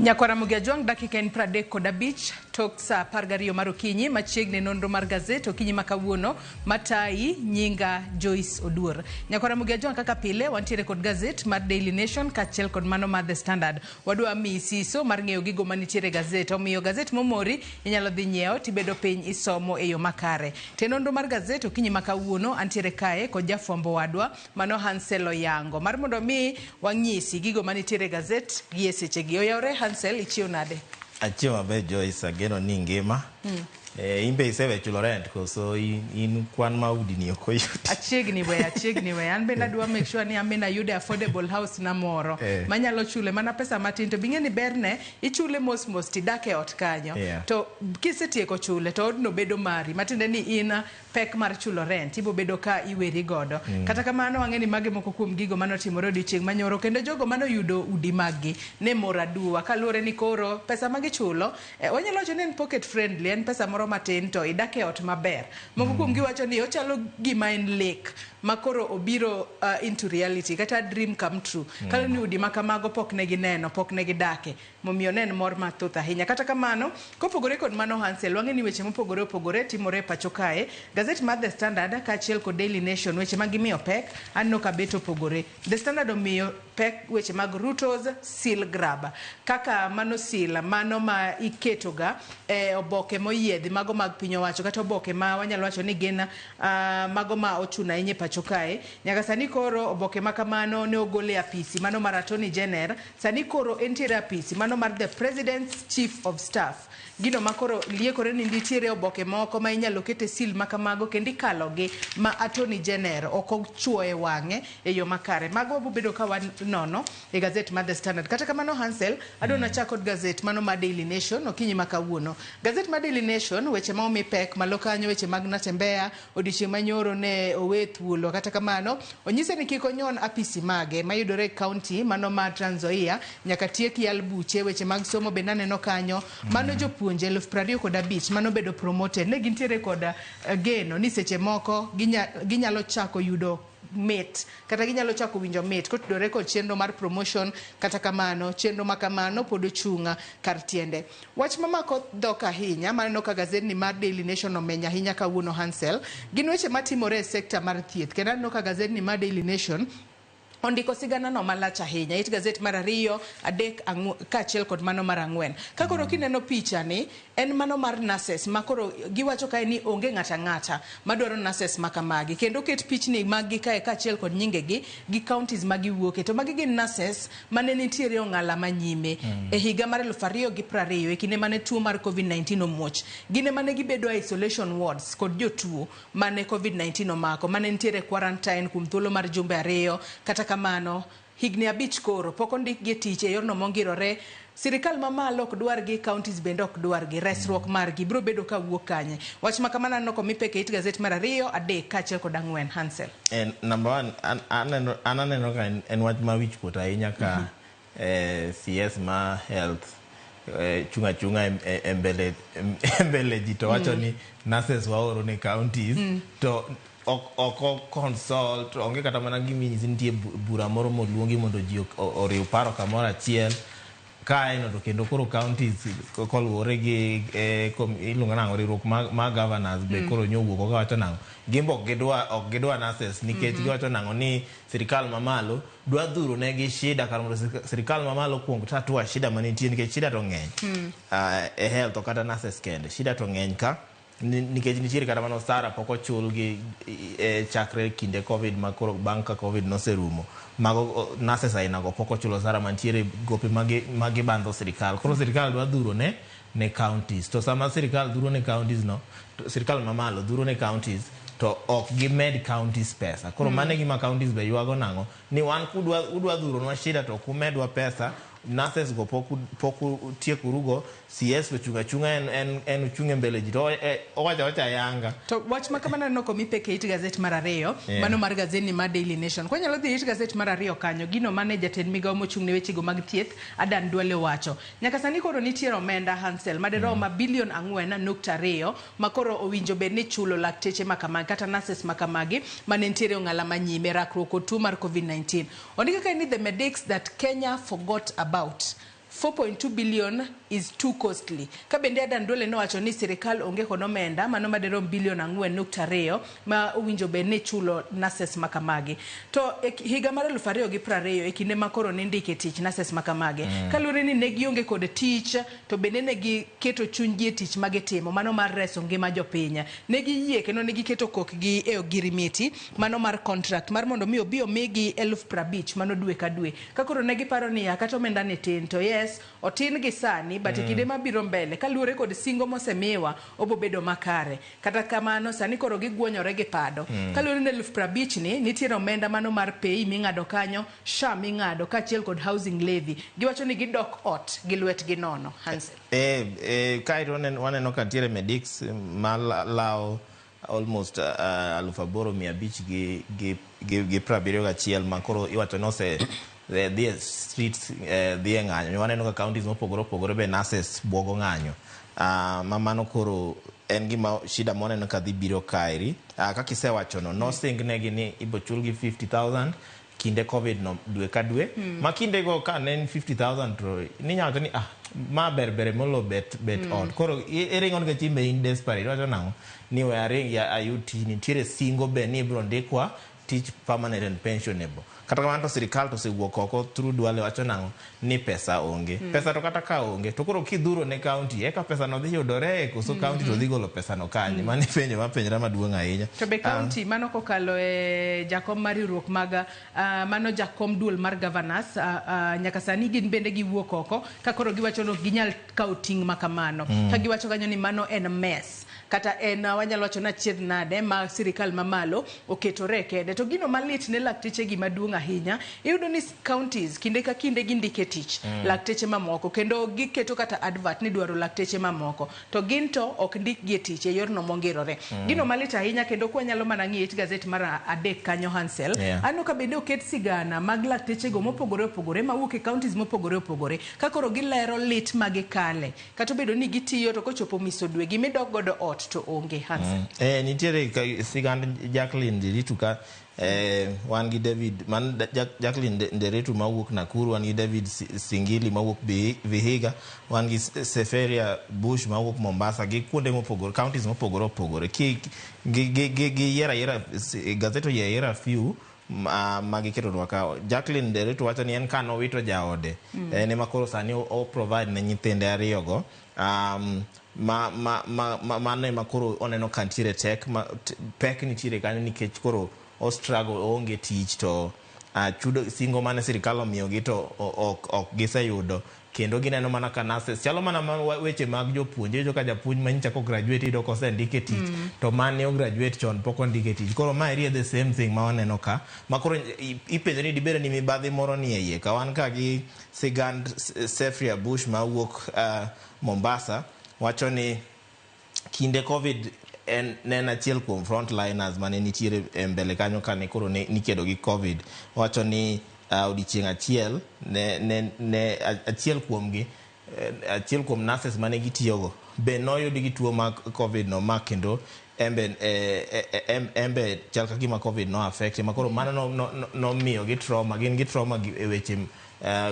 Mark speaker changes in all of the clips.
Speaker 1: Nyakwara Mugia Jwang' dakika en 35 tok saa 12 mar okinyi machiegni nonro mar gazet okinyi ma kawuono matayi nyinga Joyce Oduor. Nyakwara Mugia Jwang' kaka pile wantiere kod gazet mar Daily Nation kaachiel kod mano mar The Standard. Wadwa miyi siso mar ng'eyo gigo manitiere e gazet omiyo gazet momori inyalo dhi nyiewo tibedo piny isomo e yo makare. Te nonro mar gazet okinyi ma kawuono antiere kae kod jafwambo wadwa Mano Hansel Oyango mar mondo mi wang'isi gigo manitiere e gazet gi e sechegi. Oyawore Hansel, ichiew nade?
Speaker 2: Achiew maber Joyce, ageno ni ingima. Eh, in be isewe chulo rent koso in, in kwan ma udi ni ok oyudi?
Speaker 1: Achiegni weya, achiegni weya. An bende adwa make sure ni an bende ayudo affordable house na moro manyalo chule mana pesa matin to bing'e ni berne ichule mos mos tidak e ot kanyo. To kisetieko chule to odno bedo mari matiende ni in pek mar chulo rent ibo bedo ka iweri godo. Kata kamano wang'e ni magi moko kuom gigo mane otimore odiochieng' manyoro kendo jogo mane oyudo udi maggi ne mor aduwa kaluwore ni koro pesa ma gichulo eh, wanyalo wacho ni en pocket friendly en pesa moro matin to idak e ot maber. Moko kuom gi wacho ni ochalo gima en lek ma koro obiro into reality kata dream come true. Kaluwore ni udi ma kamago pok ne gineno, pok ne gidake. Momiyo ne en mor mathoth ahinya. Kata kamano, kopogore kod mano Hansel, wang'e ni weche mopogore opogore timore e pacho kae. Gazet mar The Standard kaachiel kod Daily Nation weche ma gimiyo pek aneno ka bet opogore. The Standard omiyo pek weche mag Ruto's seal grab. Kaka mano seal mano ma iketoga e oboke moyiedhi mago mag piny owacho kata oboke ma wanyalo wacho ni gin mago ma ochuno ahinya e pacho kae. Nyaka sani koro oboke ma kamano ne ogol e apisi mano mar Attorney General. Sani koro entiere apisi mano mar the President's Chief of Staff. Gino ma koro liekore ni nitiere oboke moko ma inyalo kete seal ma kamago kendo ikalogi ma Attorney General ok ochuoye wang'e e yo makare. Mago wabo bedo ka wanono e gazet mar The Standard. Kata kamano Hansel, adwa nachak kod gazet mano mar Daily Nation okinyi ma kawuono. Gazet mar Daily Nation weche ma omi pek malo kanyo weche mag Natembeya Odiochieng' ma nyoro ne owe thuolo. Kata kamano, onyise ni kik onyon apisi mage mayudore e kaunti mano mar Trans Nzoia nyaka tiek yal buche. Weche mag somo bende aneno kanyo. Mano jopuonje 25,000 mano bedo promoted. Ne gintiere kod geno ni seche moko ginyalo chako yudo mit kata ginyalo chako winjo mit kotudore kod chenro mar promotion. Kata kamano, chenro ma kamano pod ochung' kar tiende. Wach mamako dhok ahinya maneno ka gazetni mar Daily Nation omenyo ahinya kawuono Hansel, gin weche matimore e sekta mar thieth. Kendo aneno ka gazetni mar Daily Nation ondiko sigana no malach ahinya. It gazet mar 2, 3, kaachiel kod mano mar 4. Ka koro kineno picha ni, en mano mar nurses ma koro giwacho kae ni onge ng'ata ang'ata madwaro nurses ma kamagi. Kendo oket pichni mag gi kae kaachiel kod nyingegi gi counties ma giwuoke. To magi gin nurses mane nitiere ong'ala manyime e higa mar 2020 e kinde mane tuo mar COVID-19 omuoch. Gin ema ne gibedo e isolation wards kod jotuo mane COVID-19 omako, mane nitiere quarantine kuom thuolo mar jumbe 2. Kata kamano, higni 5 koro pok ondikgi e tich e yorno mongirore. Sirikal mamalo ok dwargi, counties bende ok dwargi. Resruok margi biro bedo ka wuok kanye? Wach ma kamano aneno komi pek e it gazet mar 2, 3 kaachiel kod 4. Hansel.
Speaker 2: En, number one, an, aneno, an aneno ka en, en wach ma wich kuot ahinya ka CS ma health chung' achung'a e mbele, e mbele ji to wacho ni nurses waoro ne counties to ok ok consult, onge kata mana gima inyisi nitie bura moro moluongi mondo ji oriw paro kamoro achiel. Kaeno to kendo koro counties koluwore gi iluongo nang'o riwruok ma governors be koro nyowuok oko wacho nang'o gin be ok gidwa ok gidwa nurses nikech giwacho nang'o ni sirikal mamalo dwa dhuro negi shida kar mondo sirikal mamalo kuong tatua shida manitie nikech shida to ng'eny e health ok kata nurses kende shida to ng'eny ka nikech nitiere kata mana osara pok ochul gi chakre kinde COVID ma koro bang' ka COVID noserumo mago nurses aina go pok ochulo osara mantiere gope magi bandho sirikal. Koro sirikal dwa dhuro ne counties to sama sirikal dhuro ne counties no, sirikal mamalo dhuro ne counties to ok gimed counties pesa. Koro mano e gima counties be ywago nang'o ni wan kudwa udwa dhuronwa shida to ok umedwa pesa nurses go pok pok utiekorugo. CS ochung' achung'a en, en, en ochung' e mbele ji to owacho awacha ayanga.
Speaker 1: To wach ma kamano aneno komi pek e it gazet mar 2, mano mar gazetni mar Daily Nation. Kwanyalo dhi e it gazet mar 2 kanyo, gino mane jatend migawo mochung' ne wechego mag thieth, Adan Duale owacho. Nyaka sani koro nitiere omenda Hansel madirom bilion 4.2 ma koro owinjo bed ni chulo lakteche ma kamagi kata nurses ma kamagi mane nitiere ong'ala manyime rakruok kod tuo mar COVID-19. Ondike kae ni the medics that Kenya forgot about. 4.2 billion is too costly. Ka bende Adan Duale nowacho ni sirikal onge kod omenda mano madirom bilion 4.2 ma owinjo bed ni chulo nurses makamagi. To e higa mar 2020 e kinde ma koro nindike tich nurses makamagi, kaluwore ni ne gionge kod tich to bende ne giketo chunygi e tich magitimo mano mar reso ngima jopiny. Ne giyie kendo ne giketo kokgi e ogirimiti mano mar contract mar mondo mi obi omigi 50,000 mano dwe ka dwe. Ka koro ne giparo niya kata omenda ni tin to yes otin gi sani but e kinde mabiro mbele kaluwore kod singo mosemiwa obo bedo makare. Kata kamano sani koro giguonyore gi pado. Kaluwore ni 50,000 ni nitiere omenda mano mar pay ming'ado kanyo, SHA ming'ado kaachiel kod housing levy. Giwacho ni gidok ot gi lwetgi nono. Hansel.
Speaker 2: Kaeto waneno ka nitiere medics ma lawo almost 8,571 ma koro iwacho ni ose dhi e streets, dhi e ng'anyo. Waneno ka counties mopogore opogore be nurses buogo ng'anyo. Ma mano koro en gima shida moneno ka dhi biro kaeri. Kaka isewachono, nosing negi ni ibo chulgi 50,000 kinde COVID no dwe ka dwe. Ma kinde go ka ne en 50,000 to ninyalo wacho ni ma ber bere molo bet ot. Koro iringo nikech in be in desperate. Iwacho nang'o? Ni we aring ayud tich, nitiere singo be ni ibiro ndikwa tich permanent and pensionable. Kata kamano to sirikal to osewuok oko through Duale wacho nang'o? Ni pesa onge. Pesa to kata ka onge to koro kidhuro ne county eka pesa no dhi yudore koso county to dhi golo pesa no kanye? Mano e penjo mapenjra maduong' ahinya.
Speaker 1: To be county mano kokalo e jakom mar riwruok mag mano jakom duol mar governors nyaka sani gin bende giwuok oko ka koro giwacho ni ok ginyal kawo ting' makamano. Ka giwacho kanyo ni mano en mess. Kata en wanyalo wacho ni achiedh nade ma sirikal mamalo oketore kende. To gino malit ne lakteche gi maduong' ahinya, iyudo ni counties kinde ka kinde gindike tich lakteche mamoko kendo giketo kata advert ni dwaro lakteche mamoko to gin to ok ndikgi e tich e yorno mongirore. Gino malit ahinya kendo kwanyalo mana ng'iyo it gazet mar 3 kanyo Hansel, aneno ka bende oket sigana mag laktechego mopogore opogore mawuok e counties mopogore opogore ka koro gilero lit magikale kata obedo ni gitiyo to kochopo miso dwe gimidok godo ot to onge. Hansel.
Speaker 2: Nitiere sigand Jacqueline Nderitu ka wan gi David man Jacqueline Nderitu mawuok Nakuru, wan gi David Singili mawuok Vihiga, wan gi Seferia Bush mawuok Mombasa gi kuonde mopogore, counties mopogore opogore. Ki gi yiera yiera gazet oyiera yiera few ma giketonwa ka. Jacqueline Nderitu wacho ni en ka nowito jaode, en ema koro sani o provide ne nyithinde ariyogo. Mano ema koro oneno ka nitiere tek pek nitiere kanyo nikech koro o struggle oonge tich to chudo singo mane sirikal omiyogi to ok giseyudo kendo gineno mana ka nurses chalo mana weche mag jopuonj. Iyudo ka japuonj manyicha ko graduate iyudo kosendike tich to mane o graduate chon pok ondike tich. Koro ma eri the same thing ma waneno ka ma koro ipenjo ni dibed ni mibadhi moro ni e iye ka. Wan ka gi sigand Sefria Bush mawuok Mombasa wacho ni kinde COVID en ne en achiel kuom frontliners mane nitiere e mbele kanyo kane koro nikedo gi COVID. Wacho ni odiochieng' achiel ne achiel kuom gi achiel kuom nurses mane gitiyogo be noyudi gi tuo mag COVID no ma kendo embe chal ka gima COVID no affect ma koro mano nomiyo gi trauma, gin gi trauma e weche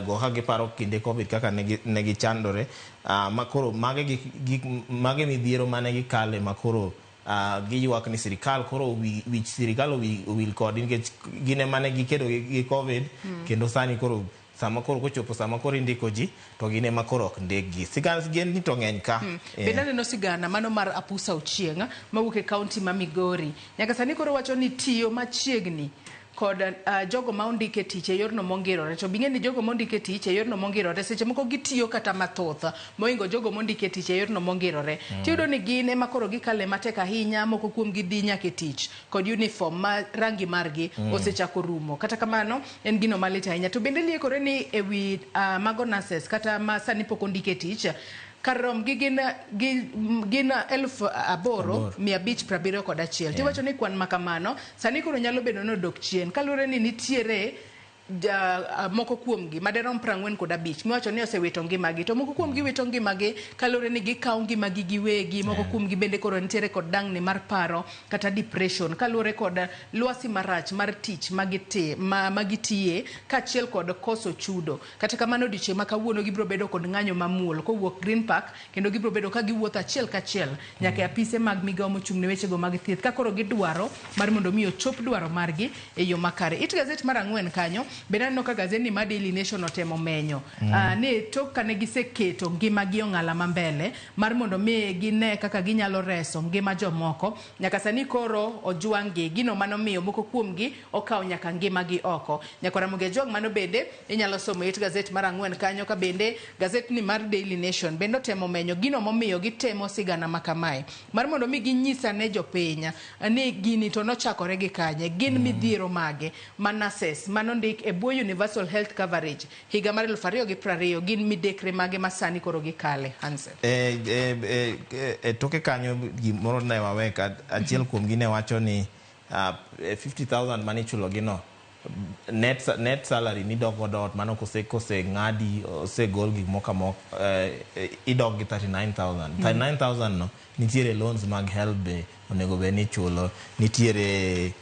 Speaker 2: go ka giparo kinde COVID kaka ne gichandore. Ma koro mage gik mage midhiero mane gikale ma koro giywak ni sirikal koro wich sirikal owil kodgi nikech gin ema ne gikedo gi COVID kendo sani koro sama koro kochopo sama koro indiko ji to gin ema koro ok ndikgi. Sigana gin ni to ng'eny ka.
Speaker 1: Bende aneno sigana mano mar Apusa Ochieng' mawuok e county ma Migori. Nyaka sani koro wacho ni tiyo machiegni kod jogo ma ondike tich e yorno mongirore. To bing'e ni jogo mondike tich e yorno mongirore seche moko gitiyo kata mathoth moingo jogo mondike tich e yorno mongirore. Tiyudo ni gin ema koro gikale matek ahinya, moko kuom gi dhi nyaka e tich kod uniform ma rangi margi osechako rumo. Kata kamano en gino malit ahinya. To bende liekore ni ewi mago nurses kata ma sani pok ondike tich kar romgi gin 8,571. Tiwacho ni kwan makamano sani koro nyalo bedo ni odok chien kaluwore ni nitiere Moko kuomgi maderom 45 miwacho ni osewito ngimagi, to moko kuomgi wito ngimagi kaluwore ni gikawo ngimagi giwegi. Moko kuomgi bende koro nitiere kod dangni mar paro kata depression kaluwore kod lwasi marach mar tich magitiye kaachiel kod koso chudo. Kata kamano, odiochieng' ma kawuono gibiro bedo kod ng'anyo mamuol kowuok Green Park, kendo gibiro bedo ka giwuotho achiel kachiel nyaka e apise mag migawo mochung' ne wechego mag thieth, ka koro gidwaro mar mondo mi ochop dwaro margi e yo makare. It gazet mar 4 kanyo bende aneno ka gazetni mar Daily Nation otemo menyo ni tok kane giseketo ngimagi ong'ala ma mbele mar mondo mi gine kaka ginyalo reso ngima jomoko, nyaka sani koro ojwang' gi gino manomiyo moko kuomgi okawo nyaka ngimagi oko. Nyaka Ramogi Ajwang' mano bende inyalo somo it gazet mar 4 kanyo, ka bende gazetni mar Daily Nation bende otemo menyo gino momiyo gitemo sigana ma kamae mar mondo mi ginyisa ne jopiny ni gini to nochakore gi kanye, gin midhiero mage ma nurses manondik e bwo Universal Health Coverage higa mar 2020 gin midekre mage ma sani koro gikale. Hansel.
Speaker 2: E toke kanyo gimoro ne wawe ka achiel kuomgi ne wacho ni 50,000 manichulo gi no net salary midok godo ot mano kose ng'adi, osegol gik moko amoko, idok gi 39,000. 39,000 no nitiere loans mag health be onego bed ni ichulo, nitiere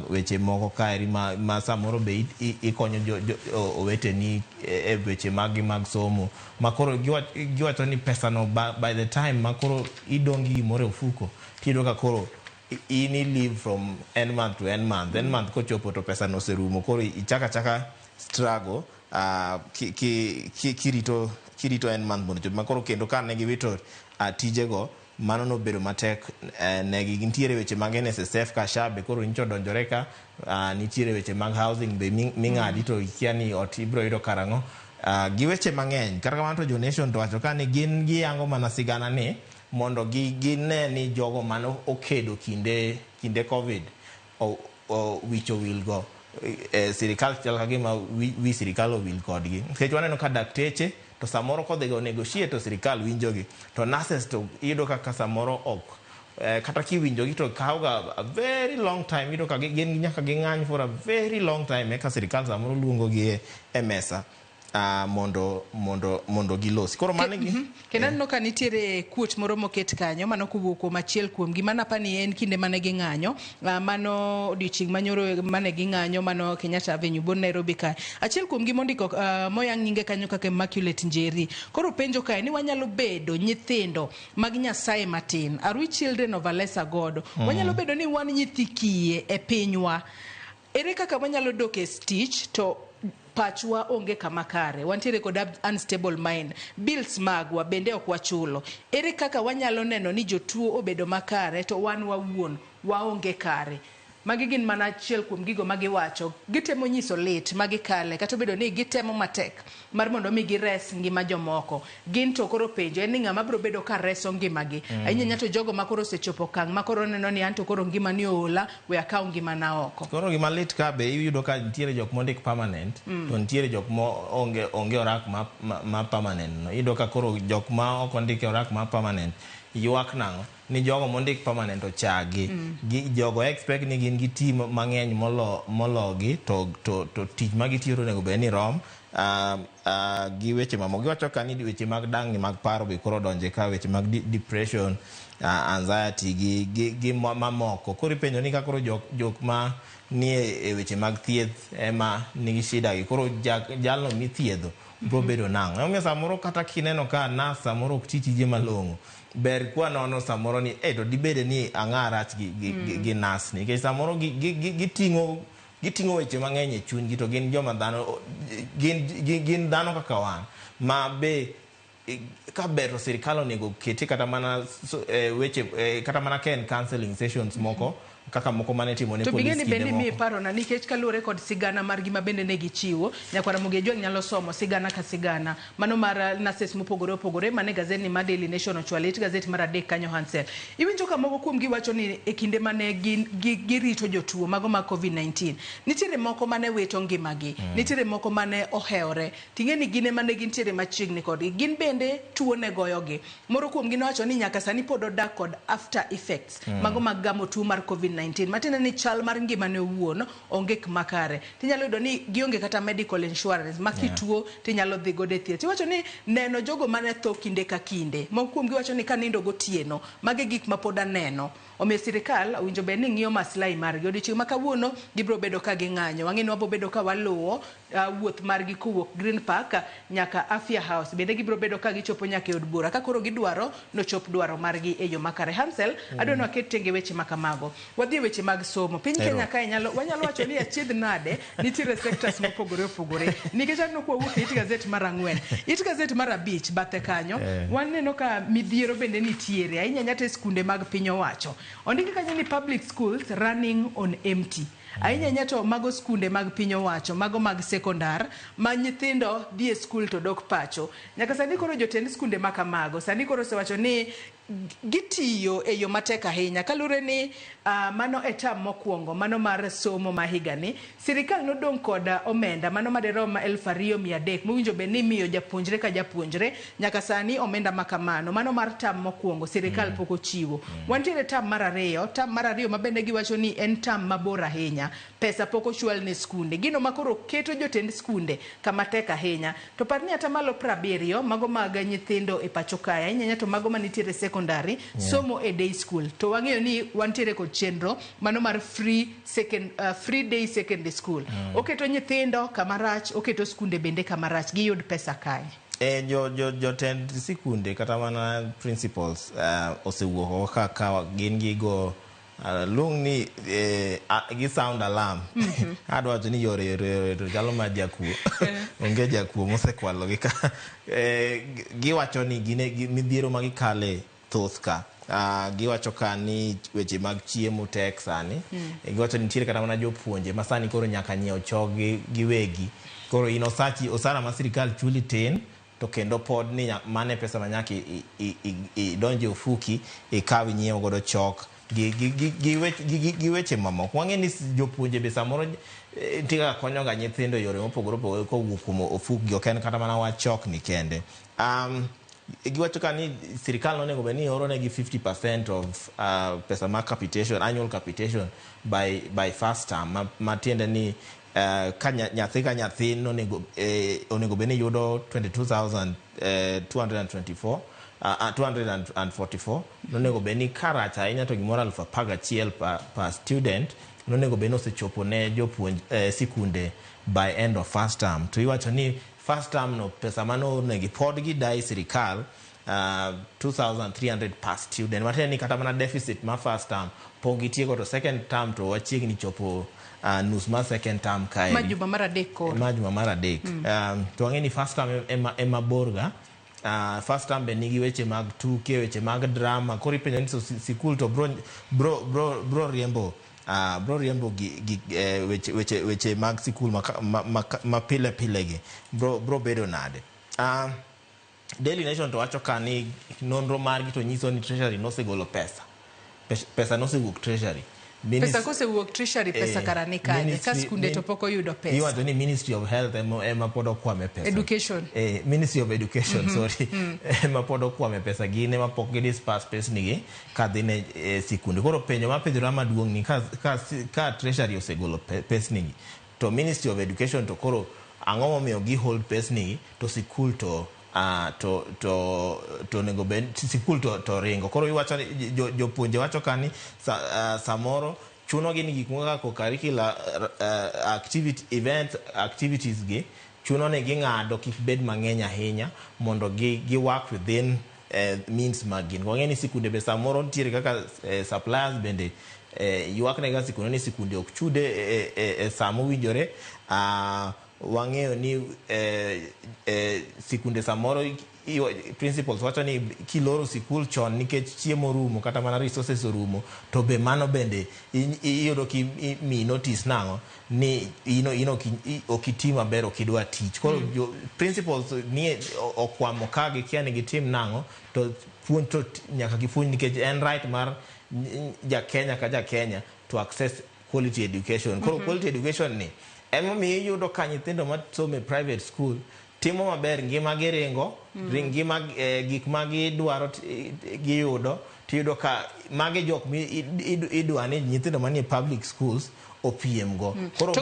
Speaker 2: weche moko kaeri ma samoro be ikonyo oweteni e weche mag gi mag somo, ma koro giwacho ni pesa no by the time ma koro idong' gi gimoro e ofuko, tiyudo ka koro in i live from end month to end month. End month kochopo to pesa no oserumo, koro ichako achaka struggle kirito end month mondo ochop. Ma koro kendo ka ne giwito tijego, mano nobedo matek negi. Nitiere weche mag NSSF ka SHA be koro nyocha odonjore ka, nitiere weche mag housing be ming'adi to ikia ni ot ibiro yudo karang'o, gi weche mang'eny. Kata kamano to jo Nation to wacho ka ni gin giyango mana sigana ni mondo gine ni jogo mano okedo kinde Covid wich owil go sirikal, chal ka gima wi sirikal owil kodgi, nikech waneno ka dakteche to samoro kodhi go negotiate to sirikal winjogi, to nurses to iyudo kaka samoro ok kata kiwinjogi to kawo ga a very long time. Iyudo ka gin nyaka ging'any for a very long time eka sirikal samoro luongogi e mesa mondo gilosi. Koro mano gi
Speaker 1: Kendo aneno ka nitiere quote moro moket kanyo mano kowuok kuom achiel kuomgi mano apani en kinde mane ging'anyo, mano odiochieng' manyoro mane ging'anyo mano Kenyatta Avenue but Nairobi kae. Achiel kuomgi mondiko moyang nyinge kanyo kaka Immaculate Njeri koro penjo kae ni wanyalo bedo nyithindo mag Nyasaye matin, are we children of a lesser God? Wanyalo bedo ni wan nyithi kiye e pinywa, ere kaka wanyalo dok e tich to pachwa onge kama kare, wantiere kod unstable mind, bills magwa bende ok wachulo, ere kaka wanyalo neno ni jotuo obedo makare to wan wawuon waonge kare? Magi gin mana achiel kuom gigo ma giwacho, gitemo nyiso lit ma gikale kata obedo ni gitemo matek mar mondo mi gires ngima jomoko. Gin to koro penjo en ni ng'ama biro bedo ka reso ngimagi ahinya ahinya to jogo ma koro osechopo okang' ma koro neno ni anto koro ngima ni oola, we akaw ngimana oko.
Speaker 2: Koro gima lit ka be iyudo ka nitiere jok mondik permanent to nitiere jok ma onge orak ma permanent no. Iyudo ka koro jok ma ok ondik e orak ma permanent ywak nang'o ni jogo mondik permanent ochagi. Jogo expect ni gin gi team mang'eny mologi to tich ma gitiyo to onego bed ni rom gi weche mamoko. Giwacho ka ni weche mag dangni mag paro be koro odonje ka, weche mag depression, anxiety gi mamoko. Koro ipenjo ni ka koro jok ma nie e weche mag thieth ema nigi shida gi, koro jalno mithiedho biro bedo nang'o? Emomiyo samoro kata kineno ka nurse samoro ok ti tije malong'o, ber kwa nono samoro ni to dibede ni ang'a rach gi nurse ni, nikech samoro giting'o weche mang'eny e chunygi to gin joma dhano, gin dhano kaka wan ma be ka ber to sirikal onego kete kata mana weche kata mana ka en counseling sessions moko kaka moko mane timo ne
Speaker 1: To
Speaker 2: polis
Speaker 1: bing'e ni
Speaker 2: kinde
Speaker 1: bende miye
Speaker 2: moko.
Speaker 1: parona nikech kaluwore kod sigana margi ma bende ne gichiwo, nyakwara Ramogi Ajwang' nyalo somo sigana ka sigana mano mar nurses mopogore opogore mane gazetni mar Daily Nation ochwalo it gazet mar 3 kanyo. Hansel, iwinjo ka moko kuomgi wacho ni e kinde mane girito jotuo mago mag COVID-19 nitiere moko mane wito ngimagi, nitiere moko mane ohewore, ting'e ni gin ema ne gintiere machiegni kodgi, gin bende tuo ne goyogi. Moro kuomgi nowacho ni nyaka sani pod odak kod after effects mago mag gamo tuo mar COVID-19. COVID-19, matiende ni chal mar ngimane owuon onge kuma kare. Tinyalo yudo ni gionge kata medical insurance ma kituo tinyalo dhi godo e thieth. Iwacho ni neno jogo mane tho kinde ka kinde, moko kuomgi wacho ni kanindo gotieno, magi gik ma pod aneno. Omiyo sirikal owinjo bed ni ng'iyo maslahi margi. Odiochieng' ma kawuono gibiro bedo ka ging'anyo. Wang'e ni wabiro bedo ka waluwo wuoth margi kowuok Green Park nyaka Afya House. Bende gibiro bedo ka gichopo nyaka e od bura. Ka koro gidwaro nochop dwaro margi e yo makare. Hansel, adwa ni waket tenge weche ma kamago. Wadhi e weche mag somo. Piny Kenya kae wanyalo wacho ni achiedh nade nitiere sectors mopogore opogore. Nikech aneno ka wawuok e it gazet mar 4. It gazet mar 5 bathe kanyo, waneno ka midhiero bende nitiere. Ahinya ahinya to e skunde mag piny owacho. Ondiki kanyo ni public schools running on empty. Ahinya ahinya to mago skunde mag piny owacho, mago mag sekondar, ma nyithindo dhi e skul to dok pacho. Nyaka sani koro jotend skunde ma kamago, sani koro osewacho ni gitiyo e yo matek ahinya. Kaluwore ni mano e term mokwongo, mano mar somo ma higani, sirikal nodong' kod omenda mano maderom 2300 mowinjo bed ni imiyo japuonjre ka japuonjre. Nyaka sani omenda ma kamano, mano mar term mokwongo sirikal pok ochiwo. Wantiere term mar 2, term mar 2 ma bende giwacho ni en term mabor ahinya. Pesa pok ochwal ne skunde. Gino ma koro keto jotend skunde kama tek ahinya. To par ni atamalo 70 mago mag nyithindo e pacho kae, ahinya ahinya to mago manitiere secondary, somo e day school. To wang'eyo ni wantiere kod chenro mano mar free day secondary school. Oketo nyithindo kama rach, oketo skunde bende kama rach, giyud pesa kae.
Speaker 2: Jotend sikunde kata mana principals osewuok oko ka gin gigo luong ni gi sound alarm. Adwa wacho ni yore yore to chalo mar jakuo. Onge jakuo mosekwalo gi ka. Giwacho ni gine midhiero ma gikale thoth ka. Giwacho ka ni weche mag chiemo tek sani. Giwacho ni nitiere kata mana jopuonje ma sani koro nyaka nyiew chog giwegi. Koro in osachi osara ma sirikal chuli tin, to kendo pod ni mane pesa ma nyaka idonje ofuki ikaw inyiew godo chok gi weche mamoko. Wang'e ni jopuonje be samoro nitie kaka konyoga nyithindo e yore mopogore opogore kowuok kuom ofukgi, ok en kata mana wach chok ni kende. Giwacho ka ni sirikal nonego bed ni oro negi 50% of pesa mar capitation, annual capitation by first term, ma tiende ni ka nyathi ka nyathi onego bed ni yudo 22,224 244, nonego bed ni karach ahinya to gimoro 11,000 per student nonego bed ni osechopo ne jopuonj sikunde by end of first term. To iwacho ni first term no pesa manoornegi pod gidai sirikal 2300 per student, matiende ni kata mana deficit ma first term pok gitieko, to second term to wachiegni chopo nus mar second term kae.
Speaker 1: Ma juma mar 3 koro.
Speaker 2: Ma juma mar 3. To wang'e ni first term ema borga. First term be nigi weche mag tuke, weche mag drama. Koro ipenjo ni sikul to bro riembo gi weche mag sikul ma pile pile gi bro bedo nade. Daily Nation to wacho ka ni nonro margi to nyiso ni Treasury nosegolo pesa. Pesa nosewuok Treasury.
Speaker 1: Pesa kosewuok Treasury, pesa kara ni kanye? Ka skunde to pok oyudo pesa.
Speaker 2: Iwacho ni Ministry of Health ema pod okwame pesa.
Speaker 1: Education.
Speaker 2: Ministry of Education, sorry. Ema pod okwame pesa. Gin ema pok gidisperse pesnigi kadhi ne sikunde. Koro penjo mapenjore maduong' ni ka Treasury osegolo pesnigi, to Ministry of Education to koro ang'o momiyo gi hold pesnigi to sikul to to onego bed sikul to ringo. Koro iwacho ni jopuonje wacho ka ni samoro chuno gi ni gik moko kaka curricular activity event activities gi chuno ni ging'ado kik bed mang'eny ahinya mondo gi work within means mag gin. Wang'e ni sikunde be samoro nitiere kaka suppliers bende ywak nega sikunde ni sikunde ok chude e sa mowinjore. Wang'eyo ni sikunde samoro principals wacho ni kiloro sikul chon nikech chiemo orumo kata mana resources orumo, to be mano bende iyudo ki mi notice nang'o ni ino ok iti maber, ok idwa tich. Koro principals ni okwamo ka gikia ni gitim nang'o, to puonj to nyaka gipuonj nikech en right mar ja Kenya ka ja Kenya to access quality education. Koro quality education ni emomiyo iyudo ka nyithindo masomo e private school timo maber, ngima gi ringo, ngima gik ma gidwaro giyudo, tiyudo ka magi jok mi idwa ni nyithindo manie public schools opiem go. Koro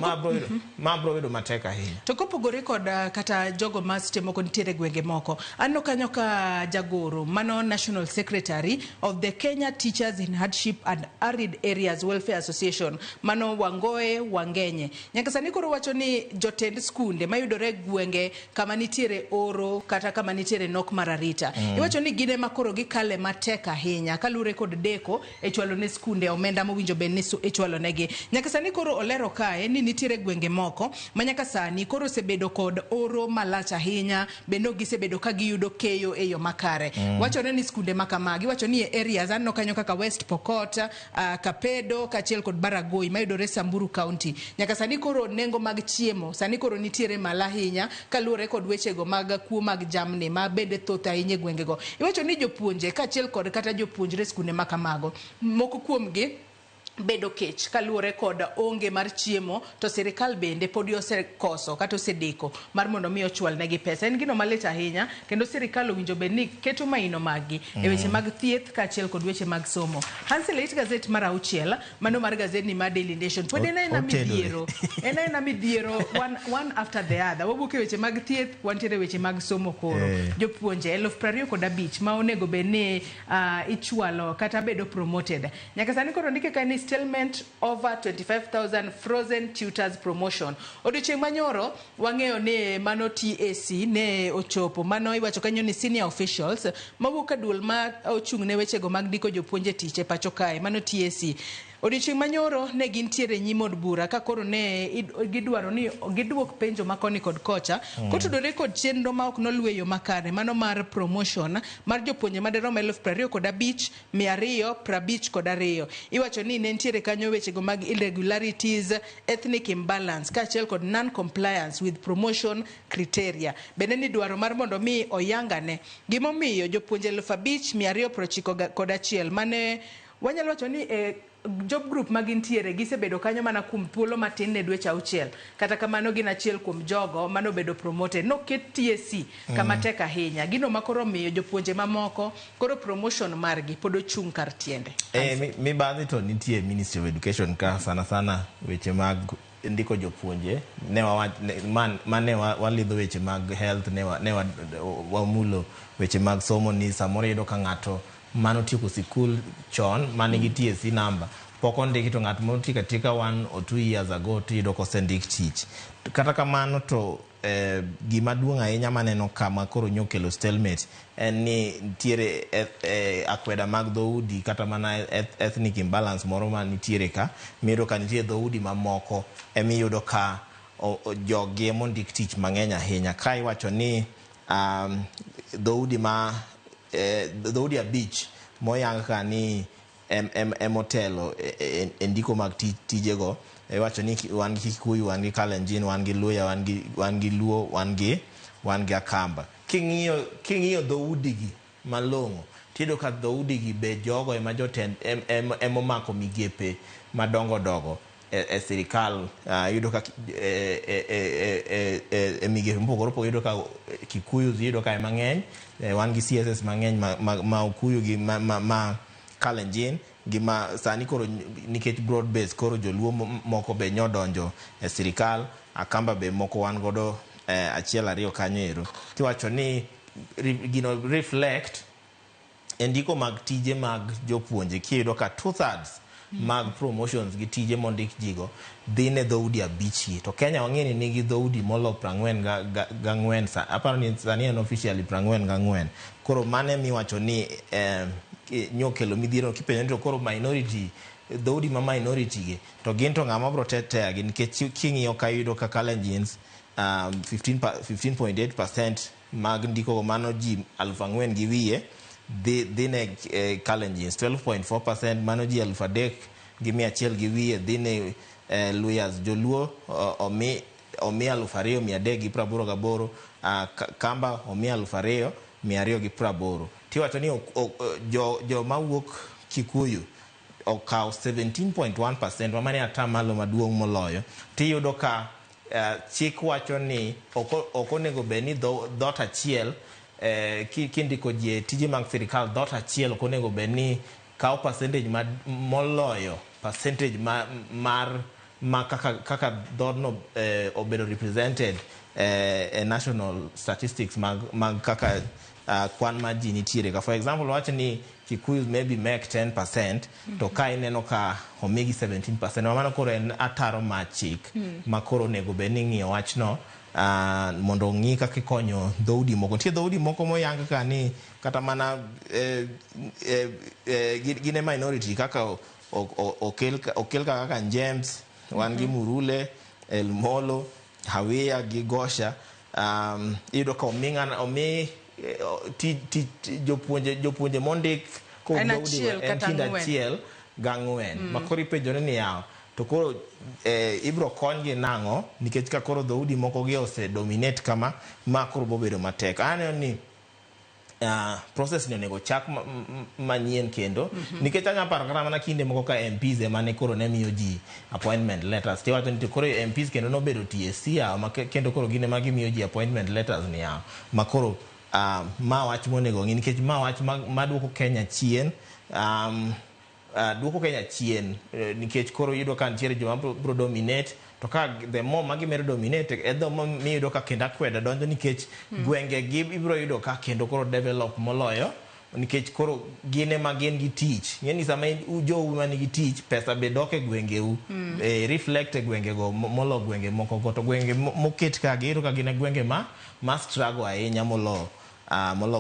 Speaker 2: ma bro bedo matek ahinya.
Speaker 1: To kopogore kod kata jogo ma seche moko nitiere gwenge moko, aneno kanyo ka jagoro mano National Secretary of the Kenya Teachers in Hardship and Arid Areas Welfare Association, mano Wangoe Wangenye, nyaka sani koro wacho ni jotend skunde mayudore e gwenge kama nitiere oro kata kama nitiere nok mar arita, iwacho ni gin ema koro gikale matek ahinya kaluwore kod deko e chwalo ne skunde omenda mowinjo bed ni ichwalo negi. Nyaka sani koro olero kae ni nitiere gwenge moko ma nyaka sani koro osebedo kod oro malach ahinya, bende ok gisebedo ka giyudo keyo e yo makare. Wachore ni skunde ma kamagi, iwacho ni e areas aneno kanyo kaka West Pokot, Kapedo kaachiel kod Baragoi mayudore Samburu County. Nyaka sani koro nengo mag chiemo sani koro nitiere malo ahinya kaluwore kod wechego mag kuo mag jamni ma bende thoth ahinya e gwengego. Iwacho ni jopuonje kaachiel kod kata jopuonjre skunde ma kamago, moko kuomgi bedo kech kaluwore kod onge mar chiemo, to sirikal bende podi osekoso kata osedeko mar mondo mi ochwal negi pesa. En gino malit ahinya, kendo sirikal owinjo bed ni keto maino maggi e weche mag thieth kaachiel kod weche mag somo. Hansel, it gazet mar auchiel, mano mar gazetni mar Daily Nation, pod en aena midhiero, en aena midhiero one after the other. Wawuok e weche mag thieth, wantiere weche mag somo koro. Jopuonje 25,000 ma onego bed ni ichwalo kata bedo promoted. Nyaka sani koro ndike ka ni stalemate over 25,000 frozen tutors promotion. Odiochieng' manyoro wang'eyo ni mano TSC ne ochopo, mano iwacho kanyo ni senior officials mawuok ka duol ma ochung' ne wechego mag ndiko jopuonj e tich e pacho kae, mano TSC. Odiochieng' manyoro ne gintiere nyim od bura ka koro ne gidwaro ni giduok penjo ma koni kod kocha kotudore kod chenro ma ok noluw e yo makare, mano mar promotion mar jopuonje madirom 25,252. Iwacho ni ne nitiere kanyo wechego mag irregularities, ethnic imbalance kaachiel kod non-compliance with promotion criteria. Bende ni dwaro mar mondo mi oyangane gimomiyo jopuonje 5,291 mane wanyalo wacho ni job group ma gintiere gisebedo kanyo mana kuom thuolo matin ne dweche auchiel. Kata kamano gin achiel kuom jogo manobedo promoted. Noket TSC kama tek ahinya. Gino ma koro miyo jopuonje mamoko koro promotion margi pod ochung' kar tiende.
Speaker 2: Mibadhi to nitie Ministry of Education ka, sana sana weche mag ndiko jopuonje ne mane walidho weche mag health, ne wamulo weche mag somo, ni samoro iyudo ka ng'ato manotieko sikul chon manigi TSC number pok ondiki, to ng'at motieko atika 1 or 2 years ago tiyudo kosendik tich. Kata kamano to gima duong' ahinya maneno kama koro nyokelo stalemate en ni nitiere akweda mag dhoudi kata mana ethnic imbalance moro ma nitiere ka, miyudo ka nitie dhoudi mamoko emiyudo ka jogi emondik tich mang'eny ahinya. Ka iwacho ni dhoudi ma dhoudi abich moyang ka ni emotelo e ndiko mag tijego, iwacho ni wan gi Kikuyu, wan gi Kalenjin, wan gi Luhya, wan gi Luo, wan gi Akamba. King'iyo dhoudi gi malong'o, tiyudo ka dhoudi gi be jogo ema jotend emomako migepe madongo dongo e sirikal. Iyudo ka e migepe mopogore opogore iyudo ka Kikuyu iyudo ka ema ng'eny, wan gi CSS mang'eny ma Okuyu gi ma Kalenjin gi ma sani koro nikech broad base koro joluo moko be nyodonjo e sirikal, Akamba be moko wan godo achiel ariyo kanyo ero. Tiwacho ni gino reflect e ndiko mag tije mag jopuonje, kiyudo ka 2/3 mag promotions gi tije mondik jigo dhi ne dhoudi abich gi. To Kenya wang'e ni nigi dhoudi molo 44, aparo ni sani en officially 44. Koro mano emiwacho ni nyokelo midhiero. Kipenjo ni to koro minority, dhoudi ma minority gi to gin to ng'ama bro tetea gi? Nikech king'iyo ka iyudo ka Kalenjins 15.8% mag ndiko go, mano ji 4,000 gi wiye dhi ne Kalenjins, 12.4% mano ji 3,100 gi wiye dhi ne Luhyas. Joluo omi 2,388, Kamba omi 2,280. Tiwacho ni joma wuok Kikuyu okawo 17.1%, ma mano e atamalo maduong' moloyo. Tiyudo ka Chik wacho ni ok onego bed ni dhoot achiel, kindiko ji e tije mag sirikal, dhoot achiel ok onego bed ni kawo percentage ma moloyo percentage ma, mar ma kaka dhoodno obedo represented e national statistics mag kaka kwan mar ji nitiere ka. For example, wach ni Kikuyu maybe make 10%, to ka ineno ka omigi 17%, mano koro en ataro mar chik ma koro onego bed ni ing'iyo wachno mondo ong'i kaka ikonyo dhoudi moko. Nitie dhoudi moko moyang ka ni kata mana gin e minority kaka okel kaka Njems, wan gi Murule, Elmolo, Hawia gi Gosha. Iyudo ka omi jopuonje mondik
Speaker 1: En achiel
Speaker 2: en
Speaker 1: kata
Speaker 2: kind
Speaker 1: ang'wen.
Speaker 2: Achiel gang'wen. Ma koro ipenjore ni yawa to koro ibro konygi nang'o, nikech ka koro dhoudi moko gi ose dominate kama, ma koro bobedo matek. Aneno ni process ni onego chak manyien kendo, nikech anya paro kata mana kinde moko ka MPs ema ne koro ne miyo ji appointment letters, tiwacho ni to koro MPs kendo nobedo TSC yawa, ma kendo koro gin ema gimiyo ji appointment letters ni yawa, ma koro ma wach monego ng'i, nikech ma wach ma duoko Kenya chien, duoko Kenya chien, nikech koro iyudo ka nitiere joma bro dominate, to ka the more ma gimedo dominate e the more miyudo ka kendo akweda donjo, nikech gwenge gi ibro yudo ka kendo koro develop moloyo, nikech koro gin ema gin gi tich. Ing'e ni sama jou ma nigi tich, pesa be dok e gwengeu, reflect e gwengego molo gwenge moko go. To gwenge moket ka gi iyudo ka gin e gwenge ma struggle ahinya molo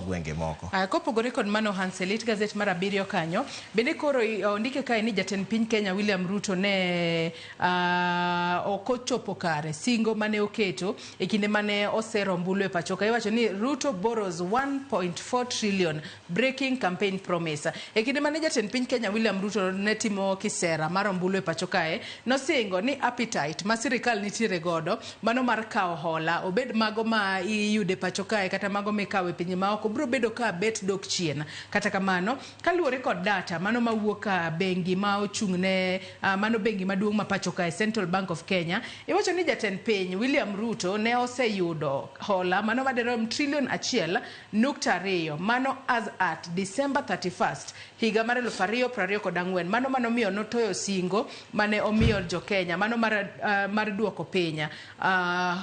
Speaker 2: gwenge moko.
Speaker 1: Kopogore kod mano, Hansel, it gazet mar abiriyo kanyo bende koro ondike kae ni jatend piny Kenya William Ruto ne ok ochopo kare singo mane oketo e kinde mane osero ombulu e pacho ka. Iwacho ni Ruto borrows 1.4 trillion, breaking campaign promise. E kinde mane jatend piny Kenya William Ruto ne timo kisera mar ombulu e pacho kae, nosingo ni appetite ma sirikal nitiere godo mano mar kawo hola, obed mago ma iyude pacho kae kata mago mikawo e pinje maoko, biro bedo ka bet dok chien. Kata kamano, kaluwore kod data mano mawuok ka bengi ma ochung' ne mano bengi maduong' ma pacho kae, Central Bank of Kenya, iwacho ni jatend piny William Ruto ne oseyudo hola mano madirom trilion 1.2, mano as at December 31st higa mar 2024. Mano manomiyo notoyo singo mane omiyo jo Kenya mano mar duoko piny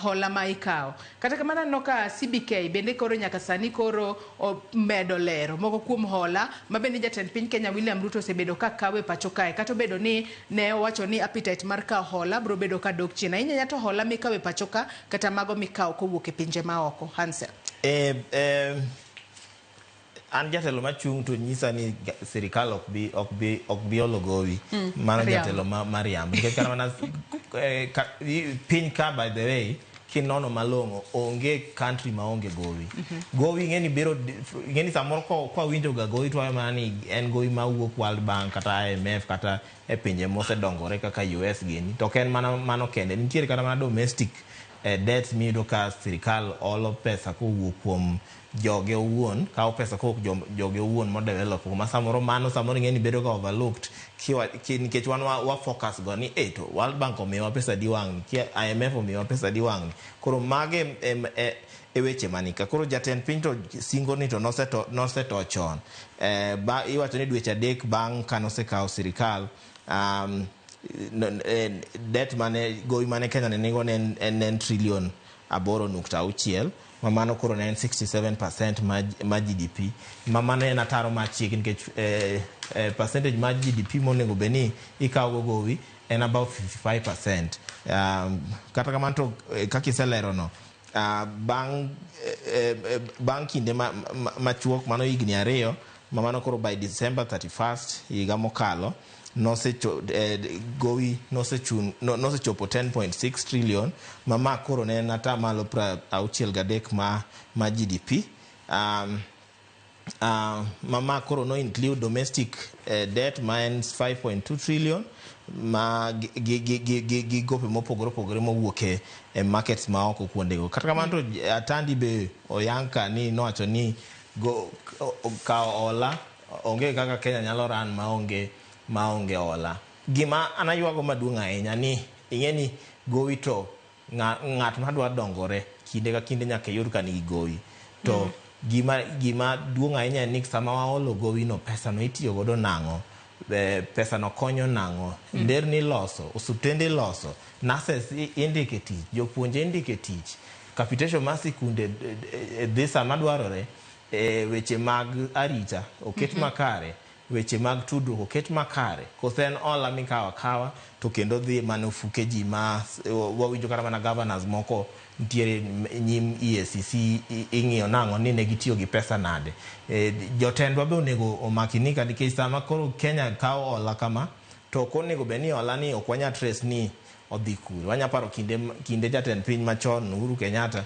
Speaker 1: hola ma ikawo. Kata kamano, aneno ka CBK bende koro nyaka sani koro omedo lero moko kuom hola ma bende jatend piny Kenya William Ruto osebedo ka kawo e pacho kae, kata obedo ni ne owacho ni appetite mar kawo hola biro bedo ka dok chien ahinya to hola mikawo e pacho ka kata mago mikawo kowuok e pinje maoko. Hansel.
Speaker 2: An jatelo machung' to nyisa ni sirikal ok bi olo gowi. Mano
Speaker 1: Riambo.
Speaker 2: Jatelo ma mariambo, nikech kata mana piny ka, by the way, kinono malong'o, onge country maonge gowi. Gowi ing'eni biro, ing'eni samoro kwa winjo ga gowi to wawe mana ni en gowi mawuok World Bank kata IMF kata e pinje mosedongore kaka US gini. To ok en mana mano kende, nitiere kata mana domestic debt miyudo ka sirikal olo pesa kowuok kuom joge owuon, kawo pesa kowuok joge owuon modevelop, ma samoro mano samoro ing'eni bedo ga overlooked nikech wan wa focus go ni to World Bank omiyowa pesa di wang'ni, IMF omiyowa pesa di wang'ni. Koro mage e weche manika. Koro jatend piny to singo ni to noseto chon. Iwacho ni dweche 3 bang' kanosekawo sirikal, debt mane gowi mane Kenya ne nigo ne en trilion 8.6, ma mano koro ne en 67% ma GDP, ma mano en ataro mar chik, nikech percentage mar GDP monego bed ni ikawo go gowi en about 55%. Kata kamano to kaka iselero no, bang' kinde machuok, mano higni 2, ma mano koro by December 31st higa mokalo, gowi nosechopo 10.6 trillion, ma koro ne en atamalo 63 ma GDP, ma koro no include domestic debt ma en 5.2 trillion, ma gi gope mopogore opogore mowuok e markets ma oko kuondego. Kata kamano to Atandi be oyang ka ni nowacho ni kawo hola onge kaka Kenya nyalo ran maonge hola. Gima an aywago maduong' ahinya ni ing'e ni gowi to Ng'at madwa dongore kinde ka kinde nyaka iyud ka nigi gowi. To gima duong' ahinya en ni sama waolo gowi no, pesa no itiyo godo nang'o? Pesa no konyo nang'o? Nderni iloso, osiptende iloso, nurses indiko e tich, jopuonje indiko e tich, capitation mar sikunde dhi sama dwarore, weche mag arita oket makare, weche mag tudruok oket makare. Koso en hola mikawo akawa to kendo dhi mana ofuke ji ma wawinjo kata mana governors moko nitiere nyim EACC ing'iyo nang'o ni ne gitiyo gi pesa nade. Jotendwa be onego omakinika nikech sama koro Kenya kawo hola kama to ok onego bed ni hola ni ok wanyal trace ni odhi kure. Wanya paro kinde jatend piny machon Uhuru Kenyatta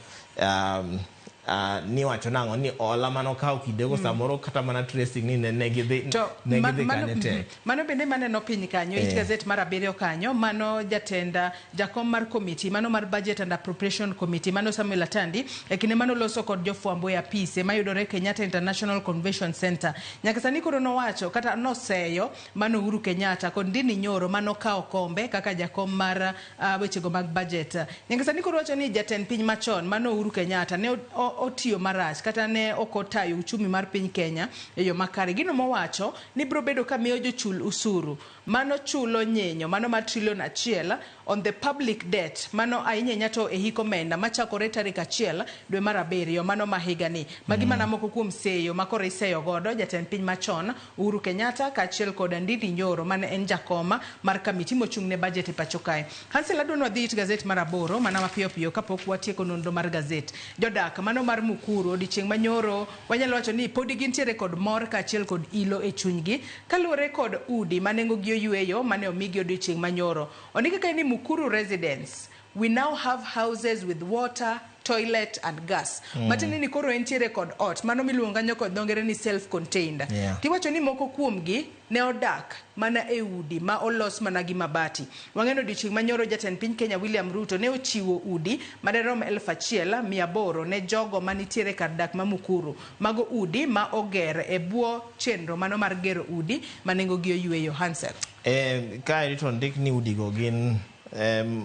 Speaker 2: niwacho nang'o ni hola manokawo kindego samoro kata mana tracing ni ne gidhi kanye tek.
Speaker 1: Mano bende maneno piny kanyo, it gazet mar 7 kanyo, mano jatenda jakom mar committee, mano mar Budget and Appropriation Committee, mano Samuel Atandi, e kinde mano loso kod jofwambo e apise mayudore Kenyatta International Convention Center. Nyaka sani koro nowacho kata noseyo mano Uhuru Kenyatta kod Ndindi Nyoro mano kawo kombe kaka jakom mar wechego mag budget. Nyaka sani koro wacho ni jatend piny machon mano Uhuru Kenyatta ne otiyo marach kata ne ok otayo uchumi mar piny Kenya e yo makare. Gino mowacho ni biro bedo ka miyo jochul usuru mano chulo nyenyo mano mar trilion 1 on the public debt mano ahinya ahinya to e hik omenda machakore tarik 1 dwe mar 7 mano ma higani. Magi mana moko kuom seyo makoro iseyo godo jatend piny machon Uhuru Kenyatta kaachiel kod Ndindi Nyoro mane en jakoma mar kamiti mochung' ne budget e pacho kae. Hansel adwa wadhi it gazet mar 8 mana mapiyo piyo kapok watieko nonro mar gazet. Jodak mano mar Mukuru odiechieng' manyoro wanyalo wacho ni podi gintiere kod mor kaachiel kod ilo e chunygi kaluwore kod udi manengogi oyweyo mane omigi odiechieng' manyoro. Ondike kae ni Mukuru residents, we now have houses with water, toilet and gas. Matiende ni koro entiere kod ot mano miluongo kanyo kod dho ngere ni self contained. Tiwacho ni moko kuomgi ne odak mana e udi ma olos mana gi mabati. Wang'eno odiechieng' manyoro jatend piny Kenya William Ruto ne ochiwo udi maderom 1800 ne jogo manitiere kar dak ma Mukuru. Mago udi ma oger e bwo chenro mano mar gero udi ma nengogi oyweyo. Hansel.
Speaker 2: Kae to ndik ni udigo gin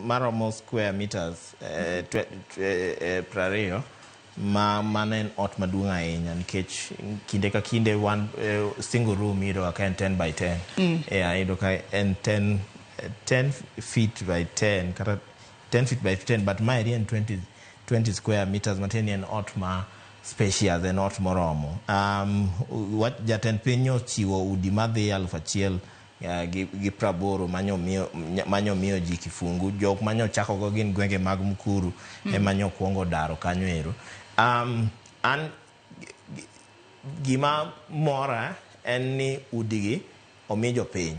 Speaker 2: maromo square meters 20 ma mano en ot maduong' ahinya nikech kinde ka kinde one single room iyudo ka en 10 by 10. Iyudo ka en 10 feet by 10 kata 10 feet by 10, but maeri en 20 square meters matiende ni en ot ma spacious, en ot moromo. Jatend piny ochiwo udi madhi 1000 gi 80 manyo miyo ji kifungu. Jok manyo chako go gin gwenge mag Mukuru ema nyo kuongo daro kanyo ero. An gima mora en ni udigi omi jopiny.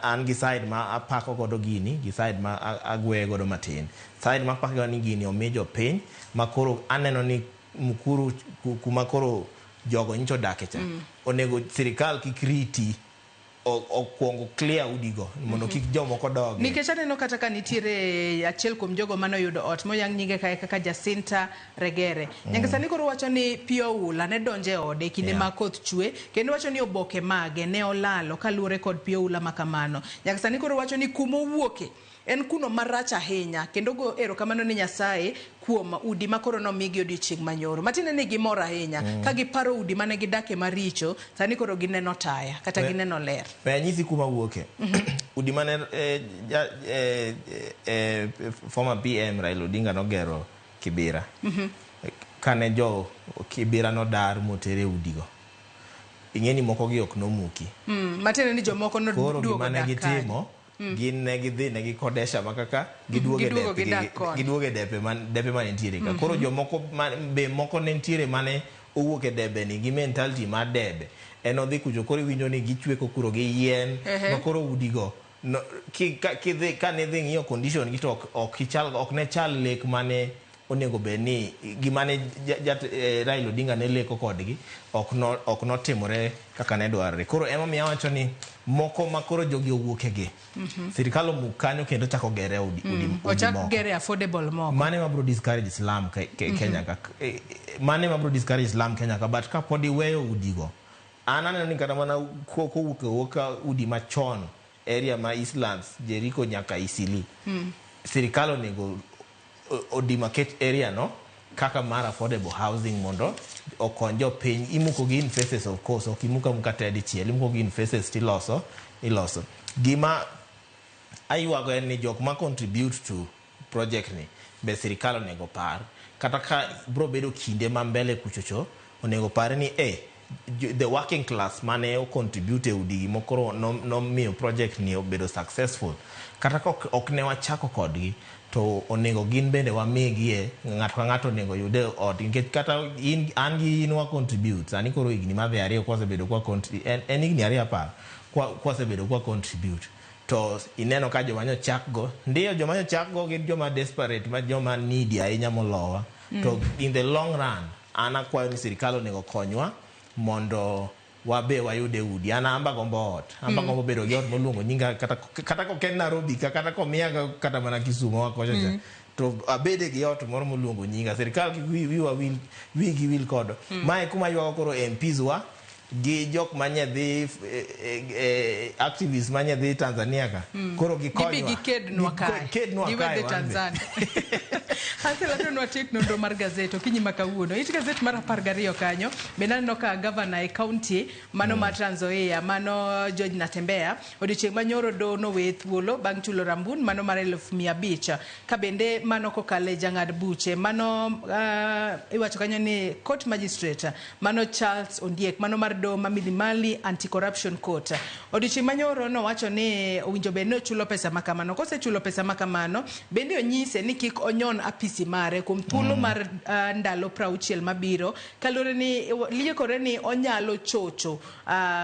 Speaker 2: An gi side ma apako godo gini, gi side ma agweye godo matin. Side ma apako godo ni gini omi jopiny ma koro aneno ni Mukuru kuma koro jogo nyicho dake cha. Onego sirikal kik riti okuongo clear udigo mondo kik jomoko dogi.
Speaker 1: Nikech aneno kata ka nitiere achiel kuom jogo manoyudo ot moyang nyinge kae kaka Jacinta Regere. Nyaka sani koro wacho ni pi oula ne donjo e ode kinde ma koth chwe, kendo wacho ni oboke mage ne olalo kaluwore kod pi oula ma kamano. Nyaka sani koro wacho ni kumowuoke en kuno marach ahinya, kendo go erokamano ne Nyasaye kuom udi ma koro nomigi odiechieng' manyoro. Matiende ni gimor ahinya ka giparo udi mane gidake maricho, sani koro gineno taya kata gineno ler.
Speaker 2: We anyisi kuma wuoke. Udi mane former PM Raila Odinga nogero Kibera. Kane jo Kibera nodar motere udigo. Ing'e ni moko gi ok nomuki.
Speaker 1: Matiende ni jomoko
Speaker 2: Koro
Speaker 1: noduogo
Speaker 2: gima ne
Speaker 1: dak kanyo.
Speaker 2: gitimo, gin ne gidhi ne gikodesha ma kaka giduogo e depe man nitiere ka. Koro jomoko be moko ne nitiere mane owuok e debe ni gi mentality mar debe. En odhi kucho koro iwinjo ni gichweko kuro gi yien, ma koro udigo. No, ka ne dhi ng'iyo condition gi to ok ne chal lek mane onego bed ni gima ne Raila Odinga ne leko kodgi ok notimore kaka ne dwarore. Koro emomiyo awacho ni moko ma koro jogi owuok e gi. Sirikal omuk kanyo kendo chako gere udi
Speaker 1: Ochak
Speaker 2: moko.
Speaker 1: gere affordable moko.
Speaker 2: Mane ma biro discourage Islam Kenya ka. Mane ma biro discourage Islam Kenya ka, but kapod iweyo udigo. An aneno ni kata mana kowuok awuoka udi machon area ma Eastlands, Jericho nyaka Eastleigh. Sirikal onego Odemarcate area no kaka mar affordable housing mondo okony jopiny. Imuko gi in phases, of course, ok imuko amuka te dichiel, imuko gi in phases tiloso iloso. Gima aywago en ni jok ma contribute to project ni be sirikal onego par kata ka bro bedo kinde ma mbele kuchocho, onego par ni the working class mane o contribute e udigi mokoro nomiyo project ni obedo successful, kata ka ok ne wachako kodgi, to onego gin bende wamigie. Ng'ato ka ng'ato onego yude ot, nikech kata in an gi in wa contribute. Sani koro higni madhi 2 kwasebedo kwa en higni 2 10 kwasebedo kwa contribute, to ineno ka joma nyochak go ndiyo, joma nyochak go gin joma desperate, ma joma needy ahinya molowa. To in the long run, an akwayo ni sirikal onego konywa mondo wabe wayude udi. An amba gombo ot, amba gombo bedo gi ot moluongo nyinga, kata kok en Nairobi ka, kata komiya kata mana Kisumu wakocha cha, to abede gi ot moro moluongo nyinga. Sirikal kik wiwa wil, wigi wil kodo. Mae kuma ywago koro MPs wa gi jok manye dhi activists manye dhi Tanzania ka koro gikonywa.
Speaker 1: Gibi gikednwa kae.
Speaker 2: Kednwa
Speaker 1: Giwe
Speaker 2: kae
Speaker 1: dhi
Speaker 2: wan be.
Speaker 1: Tanzania. Hansel, adwa watiek nonro mar gazet okinyi ma kawuono. It gazet mar 12 kanyo, bende aneno ka gavana e county mano mar Trans Nzoia, mano George Natembeya, odiochieng' manyoro doho noweye thuolo bang' chulo rambun mano mar 500,000. Ka bende mano kokalo e jang'ad buche mano iwacho kanyo ni court magistrate mano Charles Ondiek mano mar doho ma Milimani Anti-Corruption Court. Odiochieng' manyoro nowacho ni owinjo bed ni ochulo pesa makamano. Kosechulo pesa makamano, bende onyise ni kik onyon apisi mare kuom thuolo mar ndalo 60 mabiro, kaluwore ni liekore ni onyalo chocho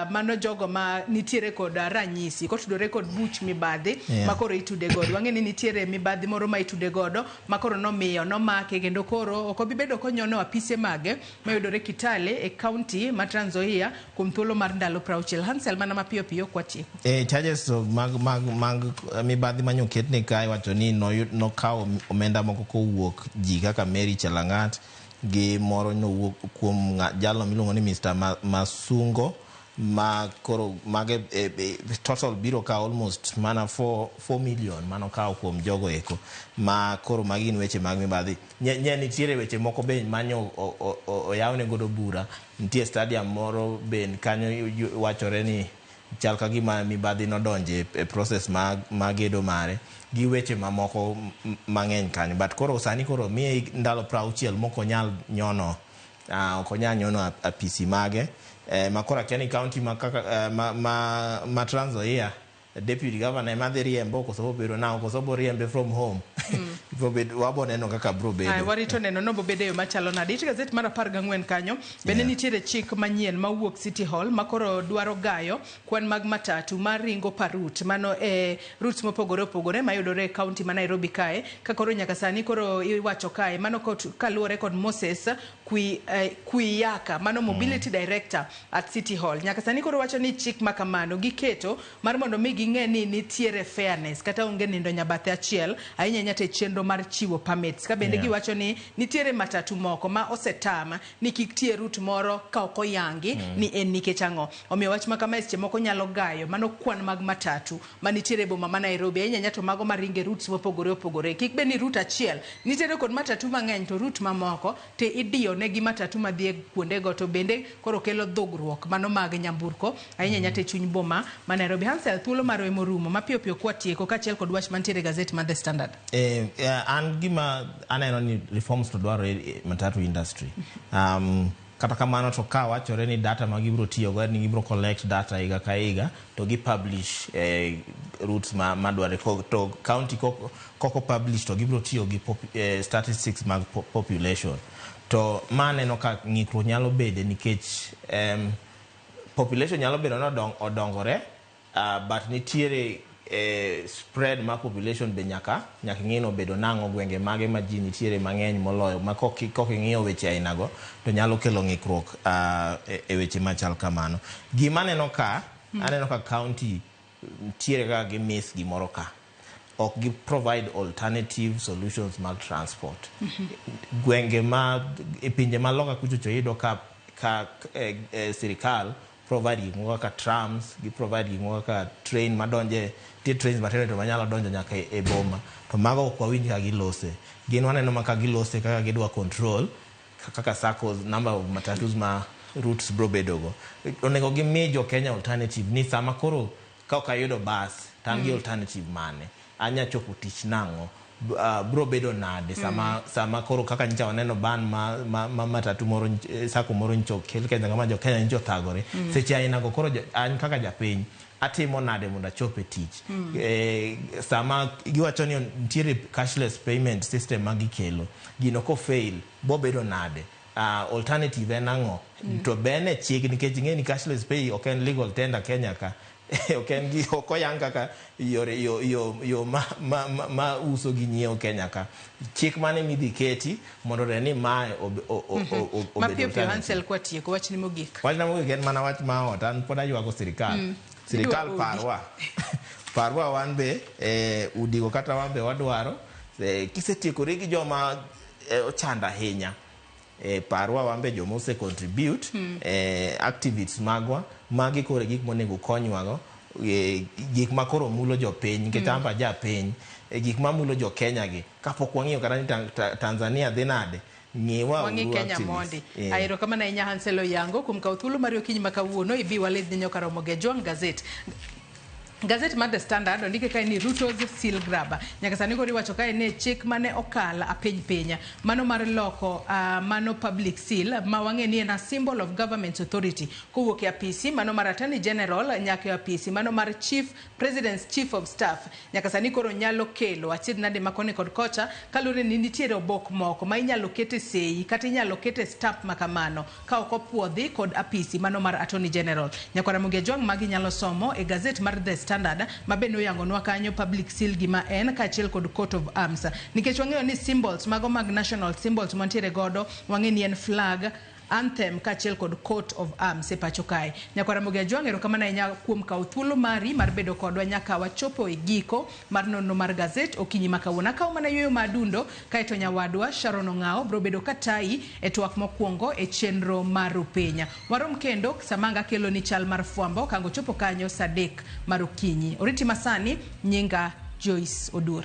Speaker 1: mano jogo ma nitiere kod ranyisi kotudore kod buch mibadhi ma koro itude godo. Wang'e ni nitiere mibadhi moro ma itude godo ma koro nomiyo nomake, kendo koro ok obi bedo konyono apise mage mayudore Kitale e county ma Trans Nzoia kuom thuolo mar ndalo 60. Hansel, mana mapiyo piyo kwatieko.
Speaker 2: Charges to mag mibadhi manyoketne kae wacho ni nokawo omenda moko kowuok ji kaka Mary Chelangat gi moro nowuok kuom jalno miluongo ni Mr. Masungo, ma koro mage total biro ka almost mana 4 million manokawo kuom jogo eko ma koro magi gin weche mag mibadhi. Nye nitiere weche moko be manyo oyawne godo bura. Nitie stadium moro be kanyo wachore ni chal ka gima mibadhi nodonje e process ma gedo mare gi weche mamoko mang'eny kanyo. But koro sani koro miye ndalo 60 mok onyal nyono, ok onyal nyono apisi mage, ma koro akia ni county ma kaka ma Trans Nzoia deputy governor ema dhi riembo koso obedo nang'o, koso obo riembe from home. Wabo neno kaka bro bedo.
Speaker 1: Ay, warito neno nobo bedo e yo machalo nade. It gazet mar 14 kanyo bende nitiere chik manyien mawuok City Hall makoro dwaro gayo kwan mag matatu mar ringo pa route mano e routes mopogore opogore mayudore e county ma Nairobi kae, ka koro nyaka sani koro iwacho kae mano kaluwore kod Moses Kuiyaka mano mobility director at City Hall. Nyaka sani koro wacho ni chik makamano giketo mar mondo mi ging'e ni nitiere fairness kata onge nindo nyabathe achiel ahinya ahinya to e chenro mar chiwo permits. Ka bende giwacho ni nitiere matatu moko ma osetam ni kik tie route moro ka ok oyangi ni en nikech ang'o. Omiyo wach ma kama e seche moko nyalo gayo mano kwan mag matatu manitiere e boma ma Nairobi ahinya ahinya to mago maringe routes mopogore opogore. Kik bed ni route achiel nitiere kod matatu mang'eny to route mamoko te idiyo negi matatu madhi e kuondego, to bende koro kelo dhogruok mano mag nyamburko ahinya ahinya to e chuny boma ma Nairobi. Hansel, thuolo marwa emorumo mapiyo piyo kwatieko kaachiel kod wach mantiere e gazet mar The Standard.
Speaker 2: An gima aneno ni reforms to dwarore e matatu industry. Kata kamano to ka wachore ni data ma gibiro tiyogo en ni gibiro collect data higa ka higa to gi publish routes ma dwarore. To county koko publish to gibiro tiyo gi statistics mag population. To ma aneno ka ng'ikruok nyalo bede nikech population nyalo bedo ni odongore, but nitiere spread mar population be nyaka ing'i ni obedo nang'o, gwenge mage ma ji nitiere mang'eny moloyo ma kok ing'iyo weche ainago to nyalo kelo ng'ikruok e weche machal kamano. Gima aneno ka, aneno ka county nitiere kaka gi miss gimoro ka ok gi provide alternative solutions mag transport. Gwenge ma e pinje ma loka kucho cho iyudo ka sirikal provide gik moko kaka trams, gi provide gik moko kaka train madonje, nitie trains matindo to manyalo donjo nyaka e boma. To mago ok wawinj ka gilose. Gin waneno ma ka gilose kaka gidwa control kaka SACCOs, number of matatus ma routes bro bedogo. Onego gimi jo Kenya alternative ni sama koro ka ok ayudo bus to an gi alternative mane? Anya chopo tich nang'o? Bro bedo nade sama sama koro kaka nyicha waneno ban ma matatu moro SACCO moro nyicha okel Kenya kama jo Kenya nyicha othagore. Seche aina go koro an kaka japiny atimo nade mondo achop e tich? Sama giwacho ni nitiere cashless payment system ma gikelo, gino ko fail bo bedo nade? Alternative en ang'o? To bene chik, nikech ing'e ni cashless pay ok en legal tender Kenya ka. Ok en gi ok oyang kaka yore yo ma uso gi nyiewo Kenya ka. Chik mane midhi keti mondo one ni mae obedo
Speaker 1: Mapiyo piyo.
Speaker 2: alternative?
Speaker 1: Hansel, kwatieko, wachni mogik.
Speaker 2: Wachna mogik en mana wach ma ot. An pod aywago sirikal. Sirikal,
Speaker 1: Idwa udi.
Speaker 2: parwa wan be udigo kata wan be wadwaro. Kisetiekori gi joma ochando ahinya, parwa wan be joma ose contribute, activists magwa magi koro e gik monego konywago, gik ma koro mulo jopiny nikech an be japiny, gik mamulo jo Kenya gi kapok wang'iyo kata ni Tanzania dhi nade, ng'iwa
Speaker 1: Wang'i
Speaker 2: uru
Speaker 1: Kenya
Speaker 2: activists.
Speaker 1: mondi. Erokamano ahinya, Hansel Oyango, kuom kawo thuolo mari okinyi ma kawuono ibi walidh nyaka Ramogi Ajwang' Gazette. Gazet mar The Standard ondike kae ni Ruto's seal grab. Nyaka sani koro iwacho kae ni chik mane okal apiny piny mano mar loko mano public seal ma wang'e ni en a symbol of government authority kowuok e apisi mano mar Attorney General nyaka e apisi mano mar Chief President's Chief of Staff, nyaka sani koro nyalo kelo achiedh nade ma koni kod kocha, kaluwore ni nitiere obok moko ma inyalo kete sei kata inyalo kete stamp ma kamano ka ok opuodhi kod apisi mano mar Attorney General. Nyakwara Ramogi Ajwang', magi nyalo somo e gazet mar The Standard ma bende oyangonwa kanyo public seal gima en kaachiel kod coat of arms, nikech wang'eyo ni symbols mago mag national symbols mantiere godo, wang'e ni en flag, anthem kaachiel kod coat of arms e pacho kae. Nyakwara Ramogi Ajwang', erokamano ahinya kuom kawo thuolo mari mar bedo kodwa nyaka wachopo e giko mar nonro mar gazet okinyi ma kawuono. Akawo mana yueyo ma adundo kaeto nyawadwa Sharon Ong'ao biro bedo katayi e twak mokwongo e chenro mar Rupenya. Warom kendo samanga kelo ni chal mar fwambo kango chopo kanyo saa 3 mar okinyi. Oriti masani, nyinga Joyce Odur.